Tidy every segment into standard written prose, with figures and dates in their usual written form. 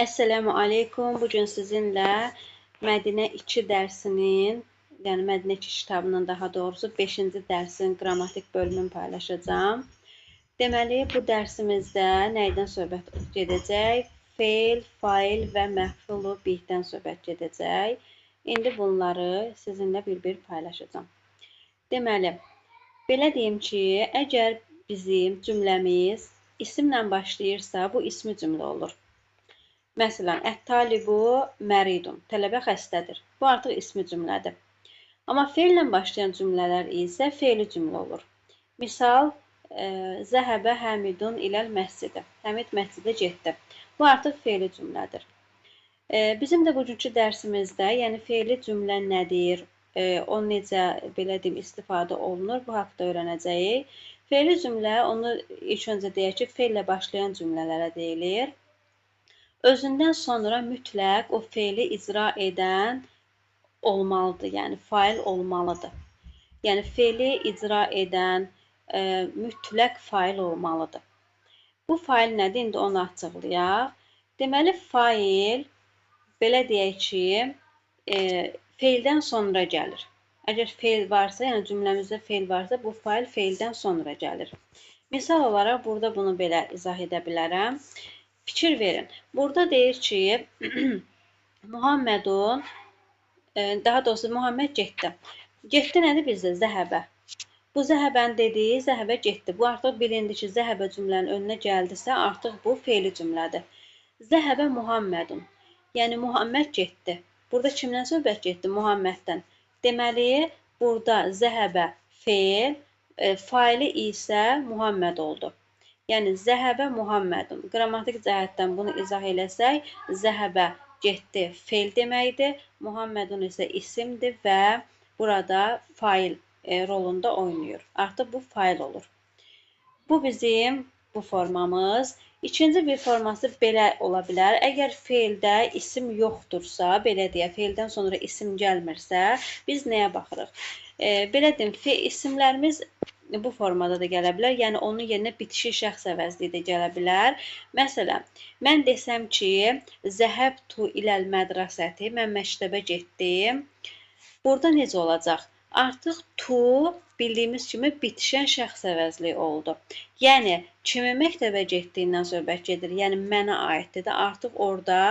Əssəlamu aleykum. Bu gün sizinlə Mədinə 2 dərsinin, yəni Mədinə 2 kitabının daha doğrusu 5-ci dərsin qrammatik bölümünü paylaşacağam. Deməli, bu dərsimizdə nəydən söhbət gedəcək? Feil, fail və məf'ulu bihdən söhbət gedəcək. İndi bunları sizinlə bir-bir paylaşacağam. Deməli, belə deyim ki, əgər bizim cümləmiz isimlə başlayırsa, bu ismi cümlə olur. Məsələn, ət-talibu məridun, tələbə xəstədir. Bu artıq ismi cümlədir. Amma feillə başlayan cümlələr isə feili cümlə olur. Misal, zəhəbə Həmidun iləl məscidə. Həmid məscidə getdi. Bu artıq feili cümlədir. Bizim də bugünkü dərsimizdə, yəni feili cümlə nədir, o necə, belə deyim, istifadə olunur, bu haqda öyrənəcəyik. Feili cümlə, onu ilk öncə deyək ki, feillə başlayan cümlələrə deyilir. Özündən sonra mütləq o feili icra edən olmalıdır, yəni fail olmalıdır. Yəni feili icra edən mütləq fail olmalıdır. Bu fail nədir? İndi onu açıqlayaq. Deməli, fail, belə deyək ki, feildən sonra gəlir. Əgər feil varsa, yəni cümləmizdə feil varsa, bu fail feildən sonra gəlir. Misal olaraq burada bunu belə izah edə bilərəm. Fikir verin. Burada deyir ki, Muhammedun, daha doğrusu Muhammed getdi. Getdi nədir bizdə? Zəhəbə. Bu zəhəbəni dediyi, zəhəbə getdi. Bu artıq bilindi ki, zəhəbə cümlənin önünə gəldisə, artıq bu feili cümlədir. Zəhəbə Muhammedun. Yəni Muhammed getdi. Burada kimdən söhbət getdi? Muhammeddən. Deməli, burada zəhəbə feil, faili isə Muhammed oldu. Yəni, zəhəbə Muhammedun. Qrammatik cəhətdən bunu izah eləsək, zəhəbə getdi feil deməkdir, Muhammedun isə isimdir və burada fail rolunda oynayır. Artıq bu fail olur. Bu bizim bu formamız. İkinci bir forması belə ola bilər. Əgər feildə isim yoxdursa, belə deyək, feildən sonra isim gəlmirsə, biz nəyə baxırıq? Belə deyim, isimlərimiz bu formada da gələ bilər. Yəni, onun yerinə bitişik şəxs əvəzliyi də gələ bilər. Məsələn, mən desəm ki, zəhəbtu iləl mədrasəti, mən məktəbə getdim. Burada necə olacaq? Artıq tu bildiyimiz kimi bitişən şəxs əvəzliyi oldu. Yəni, kimin məktəbə getdiyindən söhbət gedir? Yəni, mənə aiddir də. Artıq orada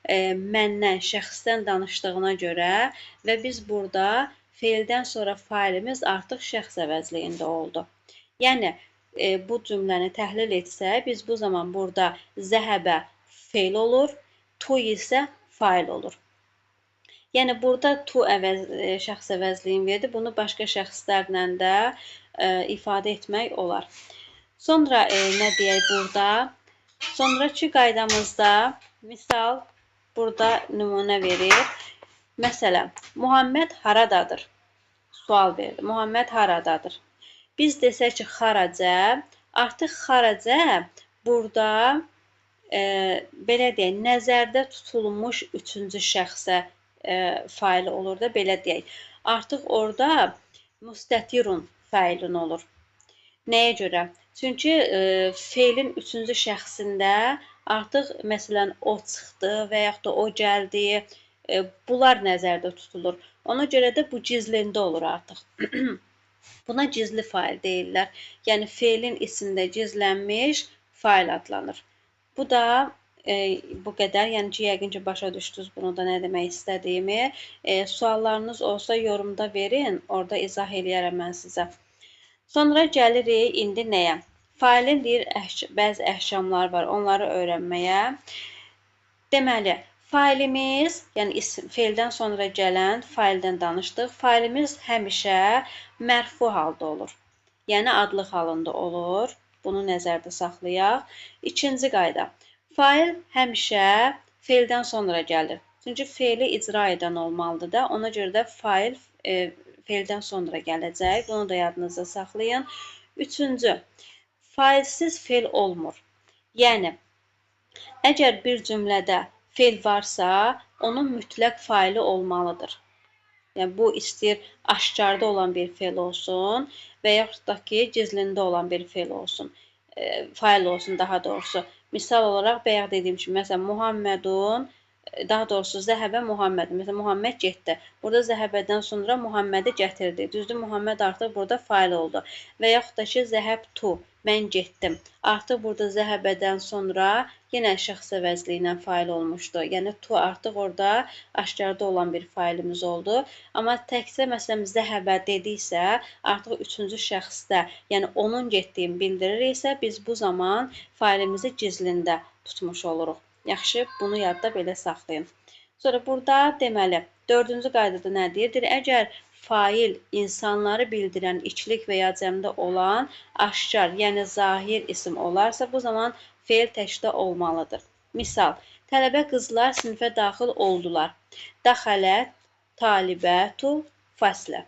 məndən, şəxsdən danışdığına görə və biz burada feildən sonra failimiz artıq şəxs əvəzliyində oldu. Yəni, bu cümləni təhlil etsək, biz bu zaman burada zəhəbə feil olur, tu isə fail olur. Yəni, burada tu şəxs əvəzliyini verdi. Bunu başqa şəxslərlə də ifadə etmək olar. Sonra nə deyək burada? Sonraki qaydamızda, misal, burada nümunə verir. Məsələn, Muhammed haradadır? Sual verdi. Muhammed haradadır? Biz desək ki, xaracə, artıq xaracə burada, belə deyək, nəzərdə tutulmuş üçüncü şəxsə faili olur da, belə deyək. Artıq orada müstətirun failin olur. Nəyə görə? Çünki feilin üçüncü şəxsində artıq, məsələn, o çıxdı və yaxud da o gəldi, bunlar nəzərdə tutulur. Ona görə də bu gizlində olur artıq. Buna gizli fail deyirlər. Yəni, feilin içində gizlənmiş fail adlanır. Bu da bu qədər. Yəni ki, yəqin ki, başa düşdünüz bunu da nə demək istədiyimi. Suallarınız olsa yorumda verin. Orada izah eləyərəm mən sizə. Sonra gəlirik indi nəyə? Failin deyir, bəzi əhkamlar var. Onları öyrənməyə. Deməli, failimiz, yəni feildən sonra gələn faildən danışdıq. Failimiz həmişə mərfu halda olur. Yəni, adlıq halında olur. Bunu nəzərdə saxlayaq. İkinci qayda. Fail həmişə feildən sonra gəlir. Çünki feili icra edən olmalıdır da. Ona görə də fail feildən sonra gələcək. Bunu da yadınızda saxlayın. Üçüncü, failsiz feil olmur. Yəni, əgər bir cümlədə feil varsa, onun mütləq faili olmalıdır. Yəni, bu istəyir aşkarda olan bir feil olsun və yaxud da ki, gizlində olan bir feil olsun. Fail olsun daha doğrusu. Misal olaraq, bayaq dediyim kimi, məsələn, Muhammedun, daha doğrusu Zəhəbə Muhammed. Məsələn, Muhammed getdi. Burada Zəhəbədən sonra Muhammədi gətirdi. Düzdür, Muhammed artıq burada fail oldu. Və yaxud da ki, Zəhəbtu, mən getdim. Artıq burada Zəhəbədən sonra yenə şəxs əvəzliyi ilə fail olmuşdu. Yəni, tu artıq orada aşkarda olan bir failimiz oldu. Amma təkcə, məsələn, Zəhəbə dediksə, artıq üçüncü şəxsdə, yəni onun getdiyini bildiririksə, biz bu zaman failimizi gizlində tutmuş oluruq. Yaxşı, bunu yadda belə saxlayın. Sonra burada deməli, dördüncü qaydada nə deyir? Deyir, əgər fail insanları bildirən içlik və ya cəmdə olan aşkar, yəni zahir isim olarsa, bu zaman feil təkdə olmalıdır. Misal, tələbə qızlar sinifə daxil oldular. Daxələ talibətu faslə.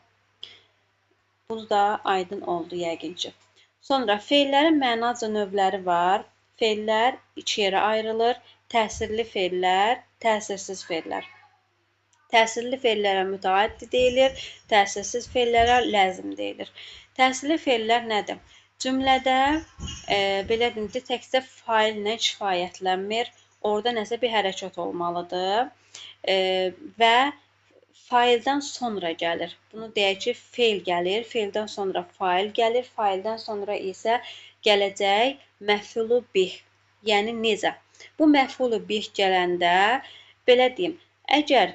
Bu da aydın oldu yəqin ki. Sonra feillərin mənaca növləri var. Feillər iki yerə ayrılır. Təsirli feillər, təsirsiz feillər. Təsirli feillərə müteaddi deyilir, təsirsiz feillərə ləzim deyilir. Təsirli feillər nədir? Cümlədə, belə deyim ki, təkcə faillə kifayətlənmir. Orada nəsə bir hərəkət olmalıdır və faildən sonra gəlir. Bunu deyək ki, feil gəlir, feildən sonra fail gəlir, faildən sonra isə gələcək məfulu bih, yəni necə? Bu məfulu bih gələndə, belə deyim, əgər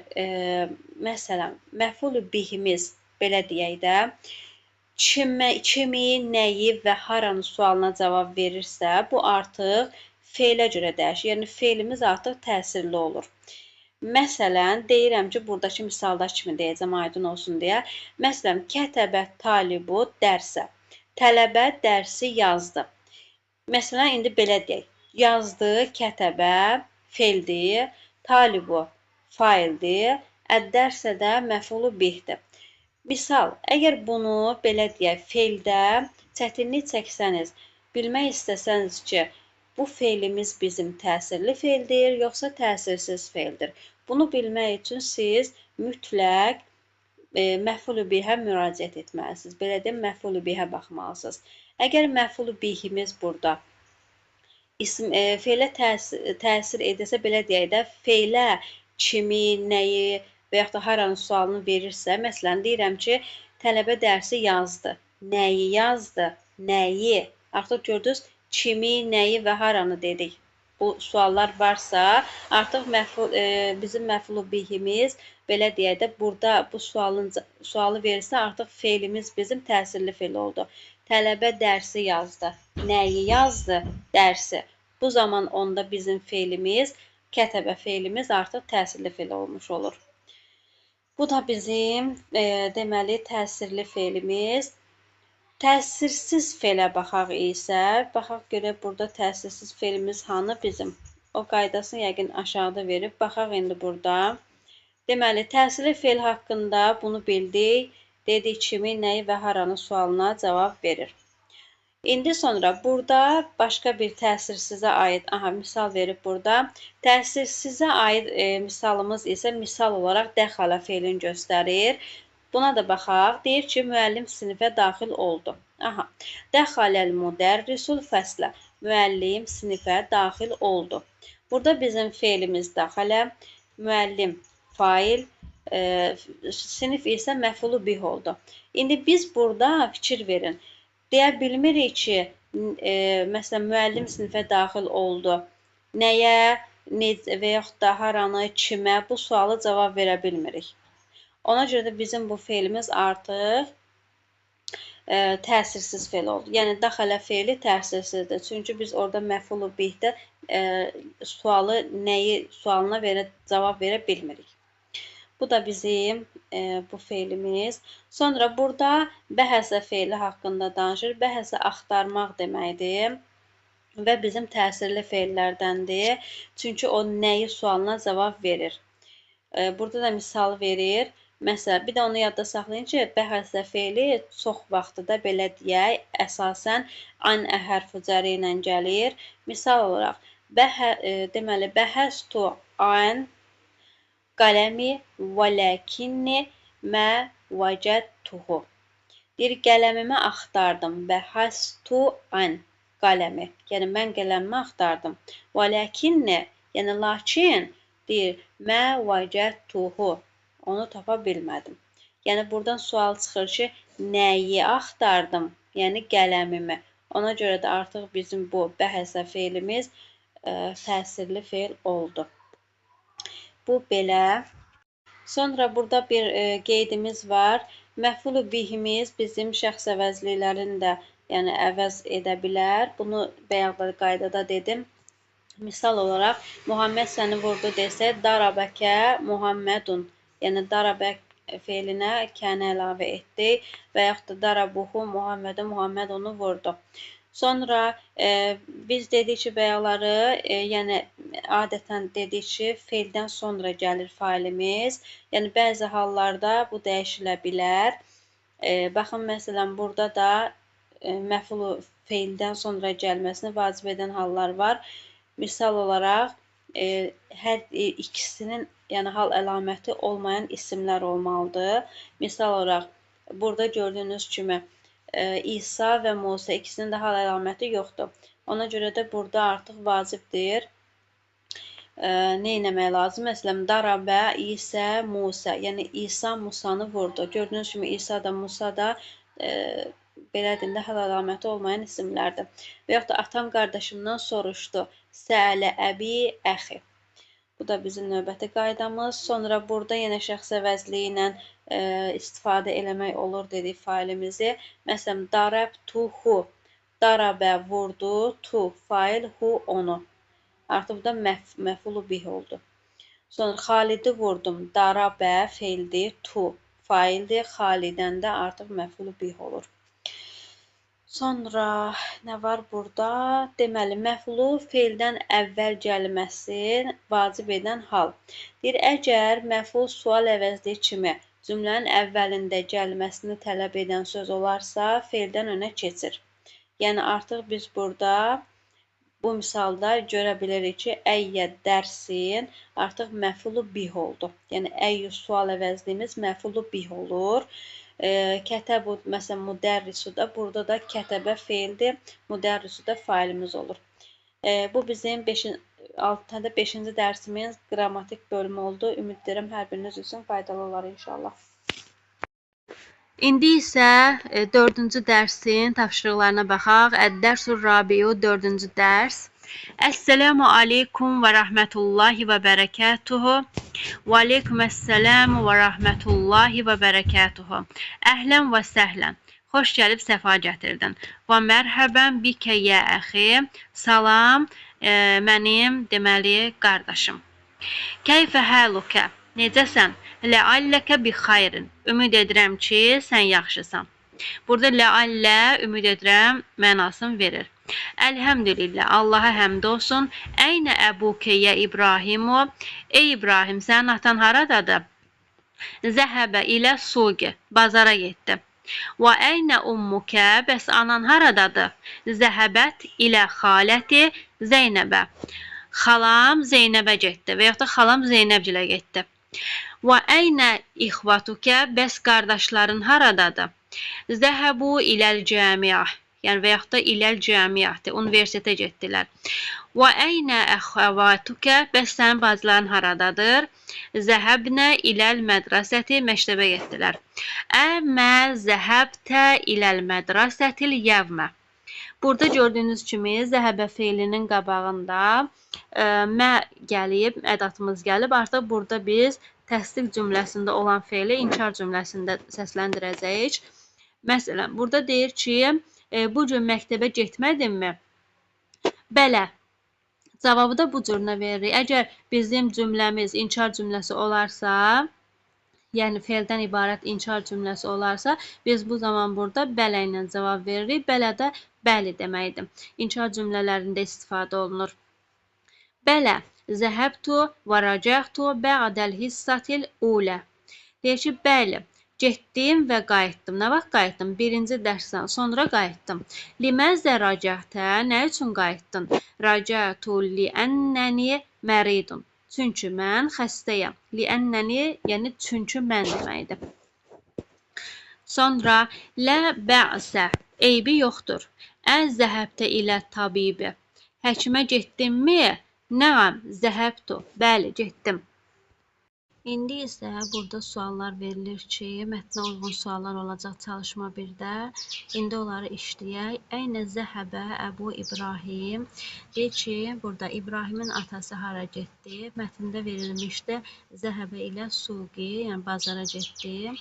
məsələn, məfulu bihimiz, belə deyək də, kimi, nəyi və haranı sualına cavab verirsə, bu artıq feilə görə dəyişir. Yəni, feilimiz artıq təsirli olur. Məsələn, deyirəm ki, buradakı misaldakı kimi deyəcəm, aydın olsun deyə. Məsələn, kətəbə talibu dərsə. Tələbə dərsi yazdı. Məsələn, indi belə deyək. Yazdı, kətəbə, feildir, talibu faildir, əddərsə də məfulu bihdir. Misal, əgər bunu belə deyək, feildə çətinlik çəksəniz, bilmək istəsəniz ki, bu feilimiz bizim təsirli feildir, yoxsa təsirsiz feildir. Bunu bilmək üçün siz mütləq məfulu bihə müraciət etməlisiniz. Belə deyim, məfulu bihə baxmalısınız. Əgər məfulu bihimiz burada isim, feilə təsir edirsə, belə deyək də, feilə kimi, nəyi və yaxud da haranı sualını verirsə, məsələn, deyirəm ki, tələbə dərsi yazdı. Nəyi yazdı? Nəyi? Artıq gördünüz, kimi, nəyi və haranı dedik. Bu suallar varsa, artıq bizim məfulu bihimiz, belə deyək də, burada bu sualı verirsə, artıq feilimiz bizim təsirli feil oldu. Tələbə dərsi yazdı. Nəyi yazdı? Dərsi. Bu zaman onda bizim feilimiz, kətəbə feilimiz artıq təsirli feil olmuş olur. Bu da bizim, deməli, təsirli feilimiz. Təsirsiz felə baxaq isə, baxaq görək burada təsirsiz feilimiz hanı bizim? O qaydasını yəqin aşağıda verib. Baxaq indi burada. Deməli, təsirli feil haqqında bunu bildik. Dedik kimi, nəyi və haranı sualına cavab verir. İndi sonra burada başqa bir təsirsizə aid, aha, misal verib burada. Təsirsizə aid misalımız isə misal olaraq dəxalə feilini göstərir. Buna da baxaq. Deyir ki, müəllim sinifə daxil oldu. Aha, dəxaləl müdərrisul fəslə. Müəllim sinifə daxil oldu. Burada bizim feilimiz dəxalə, müəllim fail, sinif isə məfulu bih oldu. İndi biz burada fikir verin. Deyə bilmirik ki, məsələn, müəllim sinifə daxil oldu. Nəyə, necə və yaxud da haranı, kimə bu sualı cavab verə bilmirik. Ona görə də bizim bu feilimiz artıq təsirsiz feil oldu. Yəni, daxalə feili təsirsizdir. Çünki biz orada məfulu bihdə sualı nəyi sualına cavab verə bilmirik. Bu da bizim bu feilimiz. Sonra burada bəhəsə feili haqqında danışır. Bəhəsə axtarmaq deməkdir və bizim təsirli feillərdəndir. Çünki o nəyi sualına cavab verir. Burada da misal verir. Məsələn, bir də onu yadda saxlayın ki, bəhəsə feili çox vaxtı da belə deyək, əsasən an ə hərfi cəri ilə gəlir. Misal olaraq, deməli, bəhəstu an qələmi vələkinni mə vəcədtuhu. Deyir, qələmimi axtardım. Bəhəstu an Qələmi. Yəni mən qələmimi axtardım. Və ləkinni, yəni lakin deyir, mə vəcədtuhu. Onu tapa bilmədim. Yəni buradan sual çıxır ki, nəyi axtardım? Yəni qələmimi. Ona görə də artıq bizim bu bəhəsə feilimiz təsirli feil oldu. Bu belə. Sonra burada bir qeydimiz var. Məfulu bihimiz bizim şəxs əvəzliklərini də yəni əvəz edə bilər. Bunu bayaq da qaydada dedim. Misal olaraq Muhammed səni vurdu desə, darabəkə Muhammedun. Yəni darabə feilinə kənə əlavə etdik və yaxud da darabuhu Muhammedə, Muhammed onu vurdu. Sonra biz dedik ki, bəyaqları, yəni adətən dedik ki, feildən sonra gəlir failimiz. Yəni bəzi hallarda bu dəyişilə bilər. Baxın, məsələn, burada da məfulu feildən sonra gəlməsini vacib edən hallar var. Misal olaraq, hər ikisinin yəni hal əlaməti olmayan isimlər olmalıdır. Misal olaraq, burada gördüyünüz kimi İsa və Musa ikisinin də hal əlaməti yoxdur. Ona görə də burada artıq vacibdir. Nə etmək lazım? Məsələn, darabə İsa Musa, yəni İsa Musanı vurdu. Gördüyünüz kimi İsa da Musa da belə deyim də hal əlaməti olmayan isimlərdir. Və yaxud da atam qardaşımdan soruşdu. Səələ əbi əxi. Bu da bizim növbəti qaydamız. Sonra burada yenə şəxs əvəzliyi ilə istifadə eləmək olur dedik failimizi. Məsələn, darəbtuhu. Darabə vurdu, tu, fail, hu, onu. Artıq bu da məfulu bih oldu. Sonra Xalidi vurdum. Darabə feildir, tu, faildir. Xalidən də artıq məfulu bih olur. Sonra nə var burada? Deməli, məfulu feildən əvvəl gəlməsi vacib edən hal. Deyir, əgər məful sual əvəzliyi kimi cümlənin əvvəlində gəlməsini tələb edən söz olarsa, feildən önə keçir. Yəni, artıq biz burada bu misalda görə bilirik ki, əyyə dərsin artıq məfulu bih oldu. Yəni, əyyü sual əvəzliyimiz məfulu bih olur. Kətəbu, məsələn, müdərrisu da, burada da kətəbə feildir, müdərrisu da failimiz olur. Bu bizim 5-ci dərsimin qrammatik bölümü oldu. Ümid edirəm, hər biriniz üçün faydalı olar inşallah. İndi isə 4-cü dərsin tapşırıqlarına baxaq. Əd-dərsur rabiu, 4-cü dərs. Əssəlamu aleykum və rəhmətullahi və bərəkətuhu. Və aleykuməssəlamu və rəhmətullahi və bərəkətuhu. Əhlən və səhlən. Xoş gəlib, səfa gətirdin. Və mərhəbən bikə yə əxi. Salam, mənim, deməli, qardaşım. Keyfə həlukə? Necəsən? Ləalləkə bi xayrin. Ümid edirəm ki, sən yaxşısan. Burada ləallə, ümid edirəm, mənasını verir. Əlhəmdülillah, Allaha həmd olsun. Əynə əbukə yə İbrahimu? Ey İbrahim, sənin atan haradadır? Zəhəbə ilə suqi, bazara getdi. Və əynə ummukə, bəs anan haradadır? Zəhəbət ilə xaləti Zeynəbə. Xalam Zeynəbə getdi və yaxud da xalam Zeynəbgilə getdi. Və əynə ixvatukə, bəs qardaşların haradadır? Zəhəbu iləl cəmiah, yəni və yaxud da iləl cəmiahdır, universitetə getdilər. Və əynə əxəvatukə, bəs sənin bacıların haradadır? Zəhəbnə iləl mədrasəti, məktəbə getdilər. Əmə zəhəbtə iləl mədrasətil yəvmə. Burada gördüyünüz kimi zəhəbə feilinin qabağında mə gəlib, ədatımız gəlib. Artıq burada biz təsdiq cümləsində olan feili inkar cümləsində səsləndirəcəyik. Məsələn, burada deyir ki, bu gün məktəbə getmədinmi? Bələ. Cavabı da bu cürünə veririk. Əgər bizim cümləmiz inkar cümləsi olarsa, yəni feildən ibarət inkar cümləsi olarsa, biz bu zaman burada bələ ilə cavab veririk. Bələ də bəli deməkdir. İnkar cümlələrində istifadə olunur. Bələ, zəhəbtu və racəxtu bə'dəl hissatil ulə. Deyir ki, bəli, getdim və qayıtdım. Nə vaxt qayıtdım? Birinci dərsdən sonra qayıtdım. Liməzə racəxtə, nə üçün qayıtdın? Racətu liənnəni məridun. Çünki mən xəstəyəm. Liənnəni, yəni çünki mən deməkdir. Sonra lə bə'sə, eybi yoxdur. Ə zəhəbtə ilə tabibi. Həkimə getdinmi? Nəam, zəhəbtu. Bəli, getdim. İndi isə burada suallar verilir ki, mətnə uyğun suallar olacaq çalışma 1-də. İndi onları işləyək. Əynə zəhəbə Əbu İbrahim. Deyir ki, burada İbrahimin atası hara getdi? Mətndə verilmişdi zəhəbə ilə suqi, yəni bazara getdi.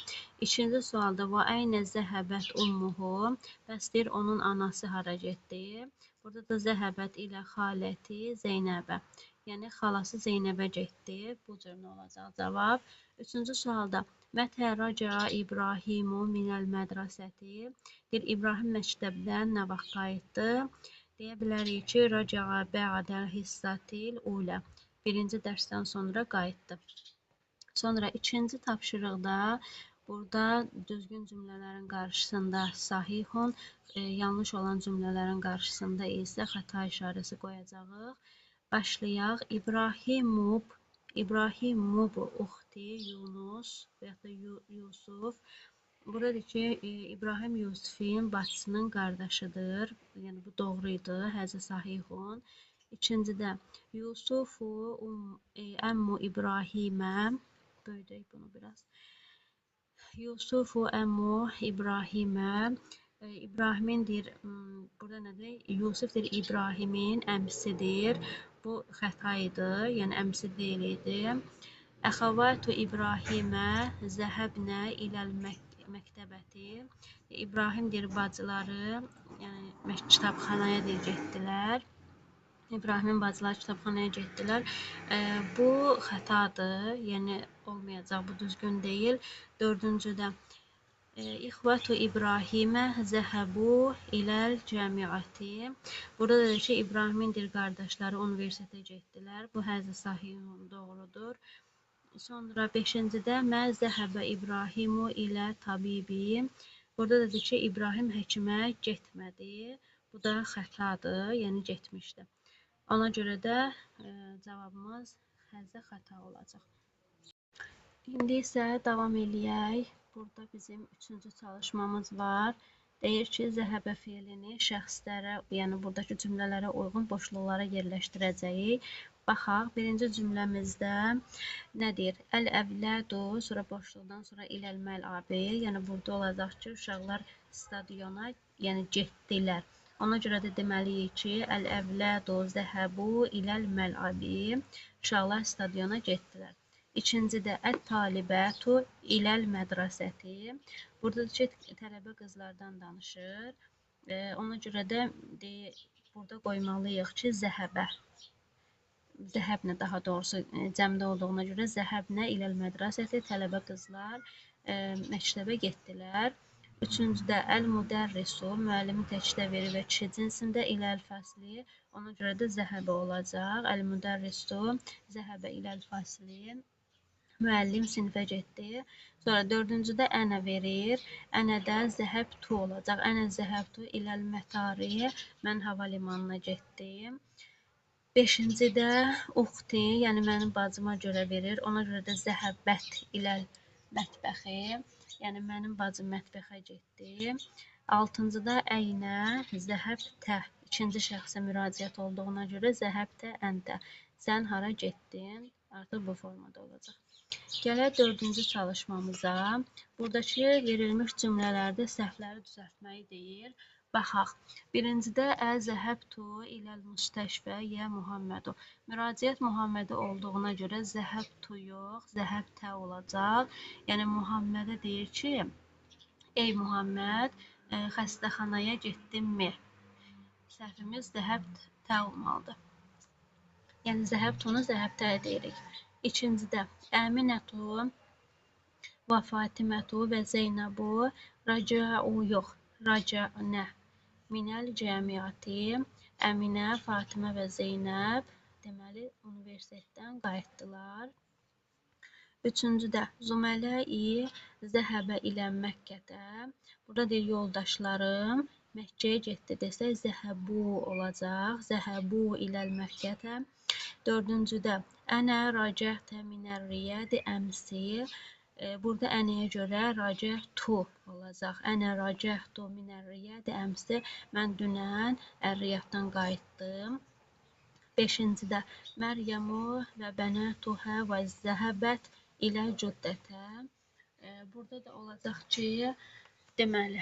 İkinci sualda və əynə zəhəbət ummuhu. Bəs deyir, onun anası hara getdi? Burada da zəhəbət ilə xaləti Zeynəbə. Yəni, xalası Zeynəbə getdi. Bu cür nə olacaq cavab? Üçüncü sualda Mətə raca İbrahimu minəl mədrasəti. Deyir, İbrahim məktəbdən nə vaxt qayıtdı? Deyə bilərik ki, raca'a bə'dəl hissatil ulə. Birinci dərsdən sonra qayıtdı. Sonra ikinci tapşırıqda burada düzgün cümlələrin qarşısında sahihun, yanlış olan cümlələrin qarşısında isə xəta işarəsi qoyacağıq. Başlayaq. İbrahimub uxti Yunus və yaxud da Yusuf. Burada deyir ki, İbrahim Yusufin bacısının qardaşıdır. Yəni, bu doğru idi. Həzə sahihun. İkincidə Yusufu əmmu İbrahimə. Böyüdək bunu biraz. Yusufu əmmu İbrahimə. İbrahimin deyir, burada nədir? Yusuf deyir, İbrahimin əmsidir. Bu xəta idi, yəni əmsi deyil idi. Əxəvatu İbrahimə zəhəbnə iləl məktəbəti. İbrahim deyir, bacıları, yəni kitabxanaya deyir, getdilər. İbrahimin bacıları kitabxanaya getdilər. Bu xətadır, yəni olmayacaq, bu düzgün deyil. Dördüncüdə İxvatu İbrahimə zəhəbu iləl cəmiəti. Burada da deyir ki, İbrahimin deyir, qardaşları universitetə getdilər. Bu həzə sahihun doğrudur. Sonra beşincidə mə zəhəbə İbrahimu ilə tabibi. Burada da deyir ki, İbrahim həkimə getmədi. Bu da xətadır, yəni getmişdi. Ona görə də cavabımız həzə xəta olacaq. İndi isə davam eləyək. Burada bizim üçüncü çalışmamız var. Deyir ki, zəhəbə feilini şəxslərə, yəni buradakı cümlələrə uyğun boşluqlara yerləşdirəcəyik. Baxaq, birinci cümləmizdə nə deyir? Əl-əvlədu, sonra boşluqdan sonra iləl məlabi, yəni burada olacaq ki, uşaqlar stadiona, yəni getdilər. Ona görə də deməliyik ki, əl-əvlədu zəhəbu iləl məlabi, uşaqlar stadiona getdilər. İkincidə ət-talibətu iləl mədrasəti. Burada ki, tələbə qızlardan danışır. Ona görə də burada qoymalıyıq ki, zəhəbə. Zəhəbnə daha doğrusu cəmdə olduğuna görə zəhəbnə iləl mədrasəti tələbə qızlar məktəbə getdilər. Üçüncüdə əl-müdərrisu müəllimi təkdə verir və kişi cinsində iləl fəsli. Ona görə də zəhəbə olacaq. Əl-müdərrisu zəhəbə iləl fəsli. Müəllim sinifə getdi. Sonra dördüncüdə ənə verir. Ənədə zəhəbtu olacaq. Ənə zəhəbtu iləl mətari. Mən hava limanına getdim. Beşincidə uxti, yəni mənim bacıma görə verir. Ona görə də zəhəbət iləl mətbəxi. Yəni mənim bacım mətbəxə getdi. Altıncıda əynə zəhəbtə. İkinci şəxsə müraciət olduğuna görə zəhəbtə əntə. Sən hara getdin? Artıq bu formada olacaq. Gələk dördüncü çalışmamıza. Buradakı verilmiş cümlələrdə səhvləri düzəltməyi deyir. Baxaq. Birincidə ə zəhəbtu iləl müstəşfə yə Muhammedu. Müraciət Muhammedə olduğuna görə zəhəbtu yox, zəhəbtə olacaq. Yəni Muhammedə deyir ki, ey Muhammed, xəstəxanaya getdinmi? Səhvimiz zəhəbtə olmalıdır. Yəni zəhəbtunu zəhəbtə deyirik. İkincidə Əminətu və Fatimətu və Zeynəbu raca'u yox, raca'nə minəl cəmiəti. Əminə, Fatimə və Zeynəb deməli universitetdən qayıtdılar. Üçüncüdə Zümələi zəhəbə ilə Məkkətə. Burada deyir yoldaşlarım Məkkəyə getdi desək zəhəbu olacaq. Zəhəbu iləl Məkkətə. Dördüncüdə ənə racəhtə minər riyədi əmsi. Burada ənəyə görə racəhtu olacaq. Ənə racəhtu minər-riyədi əmsi. Mən dünən Ər-Riyaddan qayıtdım. Beşincidə Məryəmu və bənətuhə və zəhəbət ilə cüddətə. Burada da olacaq ki, deməli,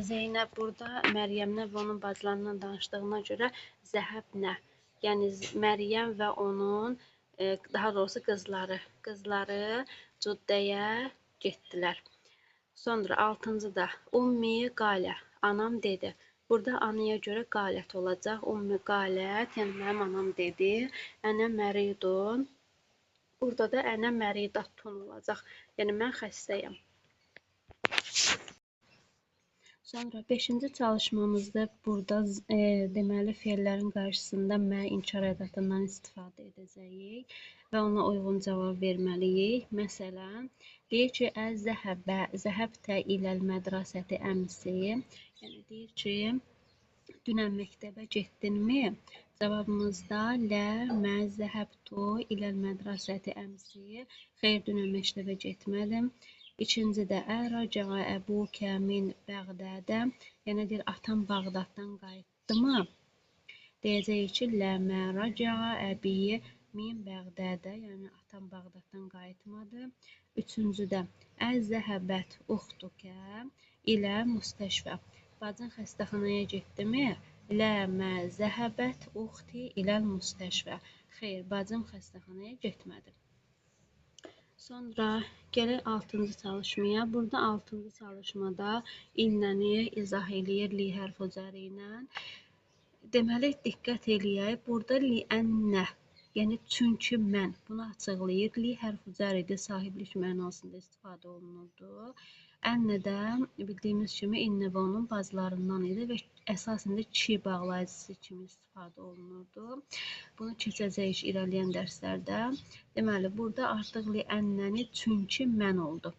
Zeynəb burada Məryəmdən və onun bacılarından danışdığına görə zəhəbnə, yəni Məryəm və onun, daha doğrusu qızları Cüddəyə getdilər. Sonra altıncıda Ummi qalə, anam dedi. Burada anaya görə qalət olacaq. Ummi qalət, yəni mənim anam dedi. Ənə məridun. Burada da ənə məridatun olacaq. Yəni mən xəstəyəm. Sonra beşinci çalışmamızda burada deməli fe'llərin qarşısında mə inkar ədatından istifadə edəcəyik və ona uyğun cavab verməliyik. Məsələn, deyir ki, əz-zəhəbə, zəhəbtə iləl mədrasəti əmsi. Yəni deyir ki, dünən məktəbə getdinmi? Cavabımızda lə mə zəhəbtu iləl mədrasəti əmsi. Xeyr, dünən məktəbə getmədim. İkincidə ə-racəə əbukə min Bəğdədə, yəni deyir, atam Bağdaddan qayıtdımı? Deyəcəyik ki, lə mə racəə əbi min Bəğdədə, yəni atam Bağdaddan qayıtmadı. Üçüncüdə ə-zəhəbət uxtukə ilə müstəşfə, bacın xəstəxanaya getdimi? Lə mə zəhəbət uxti ilə müstəşfə, xeyr, bacım xəstəxanaya getmədi. Sonra gələk altıncı çalışmaya. Burada altıncı çalışmada innəni izah eləyir li hərfi cəri ilə. Deməli, diqqət eləyək. Burada li-ənnə, yəni çünki mən bunu açıqlayır. Li hərfi cəridir, sahiblik mənasında istifadə olunurdu. Ənnə də bildiyimiz kimi innə və onun bacılarından idi və əsasında ki bağlayıcısı kimi istifadə olunurdu. Bunu keçəcəyik irəliləyən dərslərdə. Deməli, burada artıq li-ənnəni çünki mən oldu.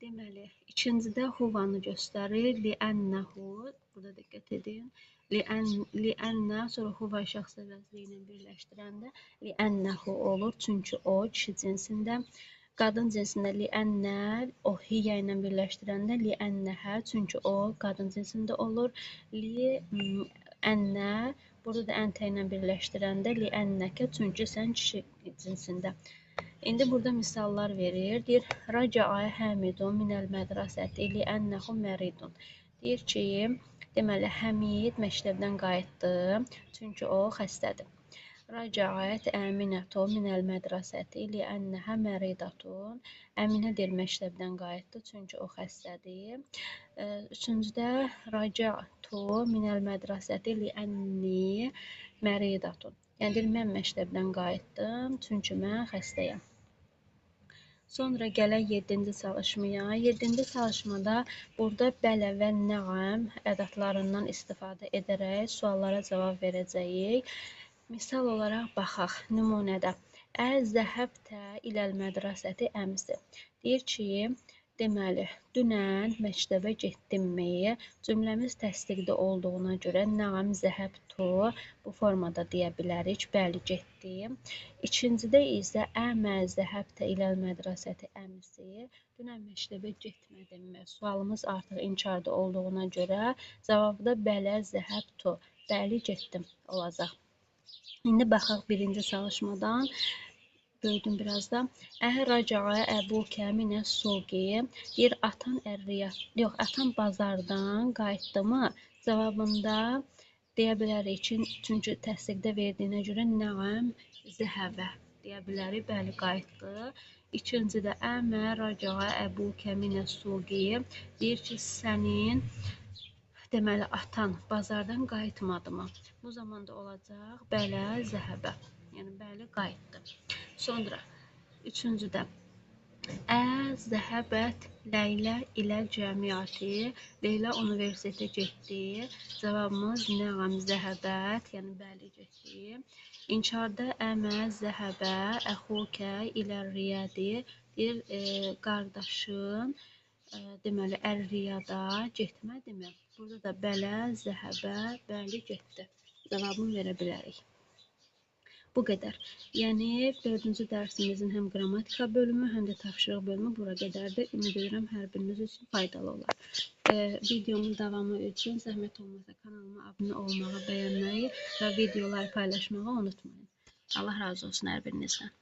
Deməli, ikincidə huvanı göstərir. Li-ənnəhu, burada diqqət edin. Li-ənnə, sonra huva şəxs əvəzliyi ilə birləşdirəndə li-ənnəhu olur. Çünki o kişi cinsində. Qadın cinsində li-ənnə, o hiyə ilə birləşdirəndə li-ənnəhə, çünki o qadın cinsində olur. Li-ənnə, burada da əntə ilə birləşdirəndə li-ənnəkə, çünki sən kişi cinsində. İndi burada misallar verir. Deyir, racaə Həmidun minəl mədrasəti li-ənnəhu məridun. Deyir ki, deməli, Həmid məktəbdən qayıtdı, çünki o xəstədir. Racaət Əminətu minəl mədrasəti li-ənnəhə məridatun. Əminə deyir, məktəbdən qayıtdı, çünki o xəstədir. Üçüncüdə racatu minəl mədrasəti li-ənni məridatun. Yəni deyir, mən məktəbdən qayıtdım, çünki mən xəstəyəm. Sonra gələk yeddinci çalışmaya. Yeddinci çalışmada burada bələ və nəam ədatlarından istifadə edərək suallara cavab verəcəyik. Misal olaraq baxaq nümunədə. Əz-zəhəbtə iləl mədrasəti əmsi. Deyir ki, deməli, dünən məktəbə getdimmi? Cümləmiz təsdiqdə olduğuna görə nəam zəhəbtu bu formada deyə bilərik. Bəli, getdim. İkincidə isə əmə zəhəbtə iləl mədrasəti əmsi. Dünən məktəbə getmədimmi? Sualımız artıq inkarda olduğuna görə cavabda bələ zəhəbtu, bəli, getdim olacaq. İndi baxaq birinci çalışmadan. Böyüdüm biraz da. Əh-racaə əbukə minə suqi. Deyir, atan ər-riyad, yox, atan bazardan qayıtdımı? Cavabında deyə bilərik ki, çünki təsdiqdə verdiyinə görə nəam zəhəbə deyə bilərik. Bəli, qayıtdı. İkincidə əmə racaə əbukə minə suqi. Deyir ki, sənin deməli, atan bazardan qayıtmadı mı? Bu zaman da olacaq bələ zəhəbə. Yəni, bəli, qayıtdı. Sonra, üçüncüdə Ə-zəhəbət Leylə ilə cəmiyyəti. Leyla universitetə getdi. Cavabımız nəam zəhəbət, yəni bəli, getdi. İnkarda əmə zəhəbə əxukə ilə riyədi. Deyir, qardaşın, deməli, Ər-Riyada getmədimi? Burada da bələ, zəhəbə, bəli, getdi. Cavabını verə bilərik. Bu qədər. Yəni, 4-cü dərsimizin həm qrammatika bölümü, həm də tapşırıq bölümü bura qədərdir. Ümid edirəm, hər biriniz üçün faydalı olar. Videomun davamı üçün zəhmət olmasa kanalıma abunə olmağı, bəyənməyi və videoları paylaşmağı unutmayın. Allah razı olsun hər birinizdən.